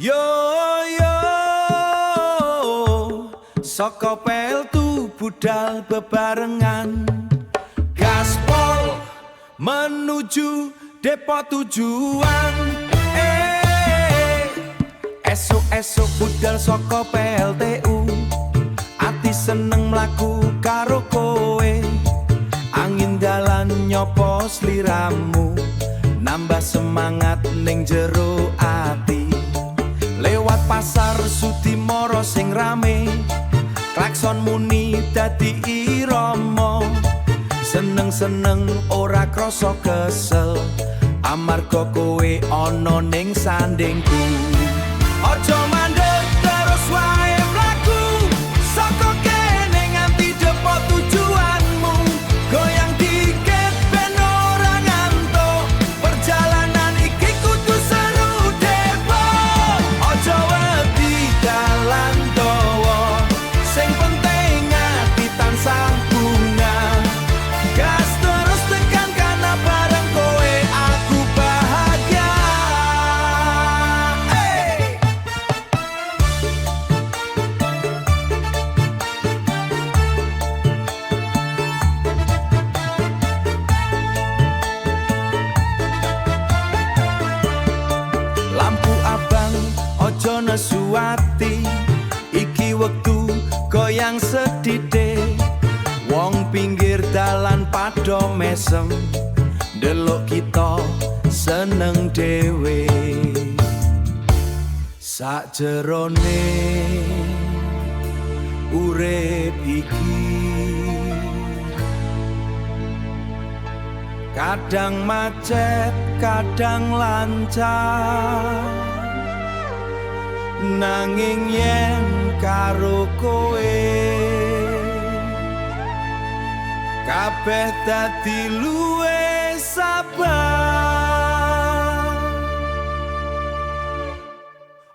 Yo yo, saka PLTU budal bebarengan, gaspol menuju depot tujuan. Eh, esuk-esuk budal saka PLTU, ati seneng mlaku karo kowe. Angin dalan nyopo sliramu, nambah semangat ning jero ati. Lewat pasar Sudimoro sing rame, klakson muni dadi irama. Seneng-seneng ora krasa kesel, amarga kowe ana ning sandingku. Aja mandek, terus wae mlaku, saka kene nganti depot tujuanmu. Goyang dikit ben ora ngantuk, perjalanan iki kudu seru depot. Aja wedi dalan dawa, sing penting ati tansah bungah. Gas terus tekan kana, bareng kowe aku bahagia. Hey! Lampu abang ojo nesu ati, iki wektu goyang sedite. Wong pinggir dalan padha mesem, delok kita seneng dhewe. Sakjerone urip iki, kadang macet, kadang lancar, nanging yen karo kowe kabeh dadi luwih sabar.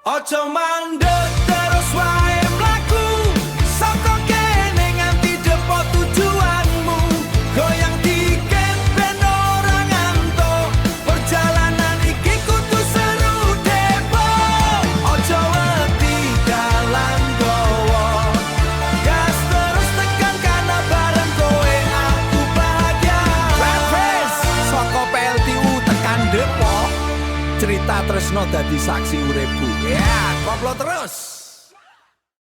Aja mandek, terus wae mlaku, saka kene nganti depot tujuanmu. Goyang dikit ben ora ngantuk, perjalanan iki kudu seru depot. Aja wedi dalan dawa, gas terus tekan kana, bareng kowe aku bahagia. Wes, saka PLTU tekan Depok, cerita tresno dadi saksi uripku. Ya, koplo terus.